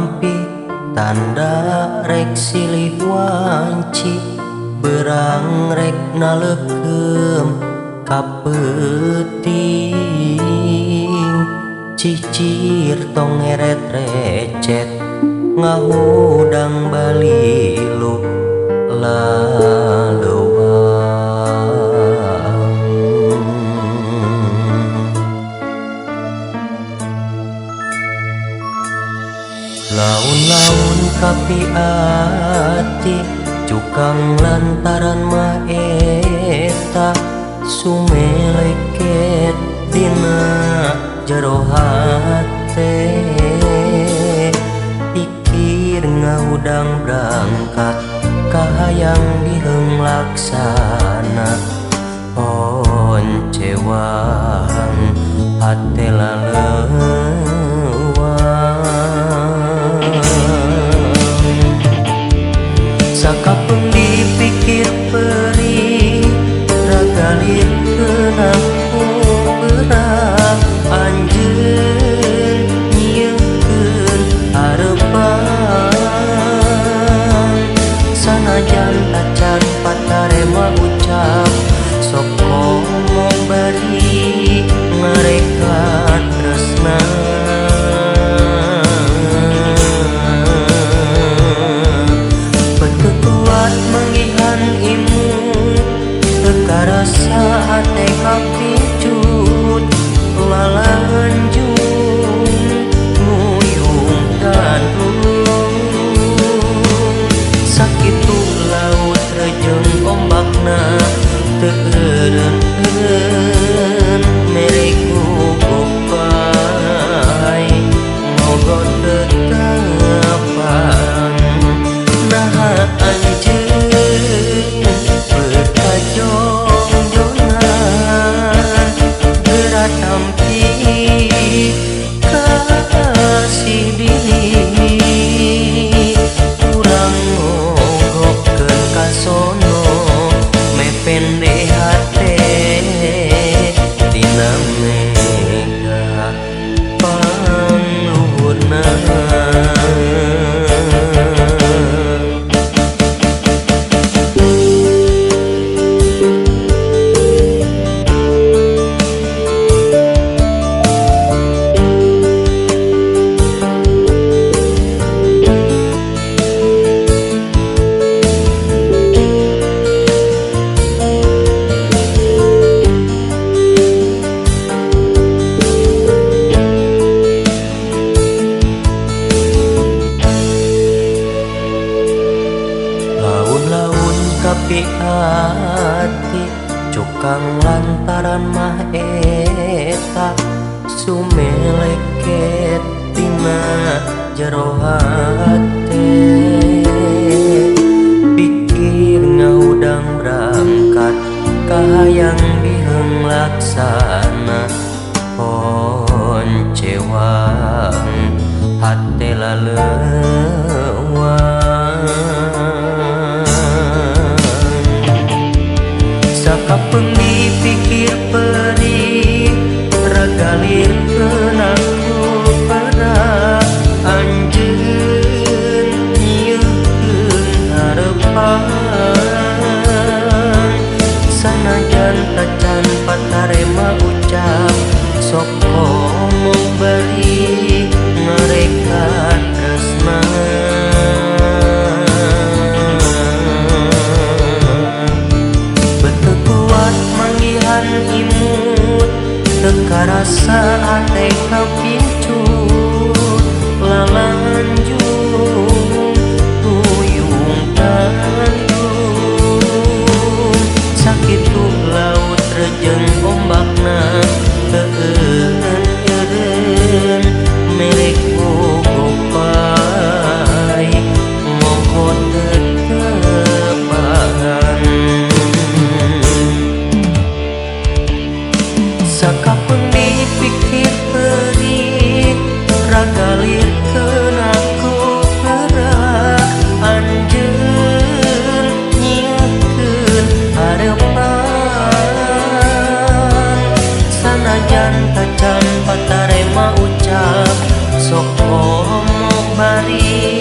tampi tanda rek silih wanci berang rek nalekem ka peuting cicir tong ngeret recet ngahudang balilu laleuwang. Laun-laun kapi ati cukang lantaran mah eta sumeleket dina jero hate pikir ngahudang berangkat kahayang biheung laksana oncewang hate laleuwang. Sakapeung dipikir perih ragalir kena ku berat anjeun nyieunkeun harepan sanajan tacan patarema ucap sok ngomong bari ngareka tresna. Manggihan imut teu karasa hate kapicut lalanjung nguyung gandung sakitu laut rejeng ombakna teu eureun-eureun mere gugupay mogot teu tepang naha anjeun berkajongjonan geura tampi kasih diri urang ngogokkeun ka sono mepende hate dina mega pangluhurna. Laun-laun kapi ati cukang lantaran mah eta sumeleket dina jero hate pikir ngahudang berangkat kahayang biheung laksana oncewang hate laleuwang. Sakapeung dipikir perih ragalir kena ku perak anjeun nyieunkeun harepan sanajan tacan patarema ucap sok ngomong bari ngareka tresna. Manggihan imut teu karasa hate kapicut. Ati.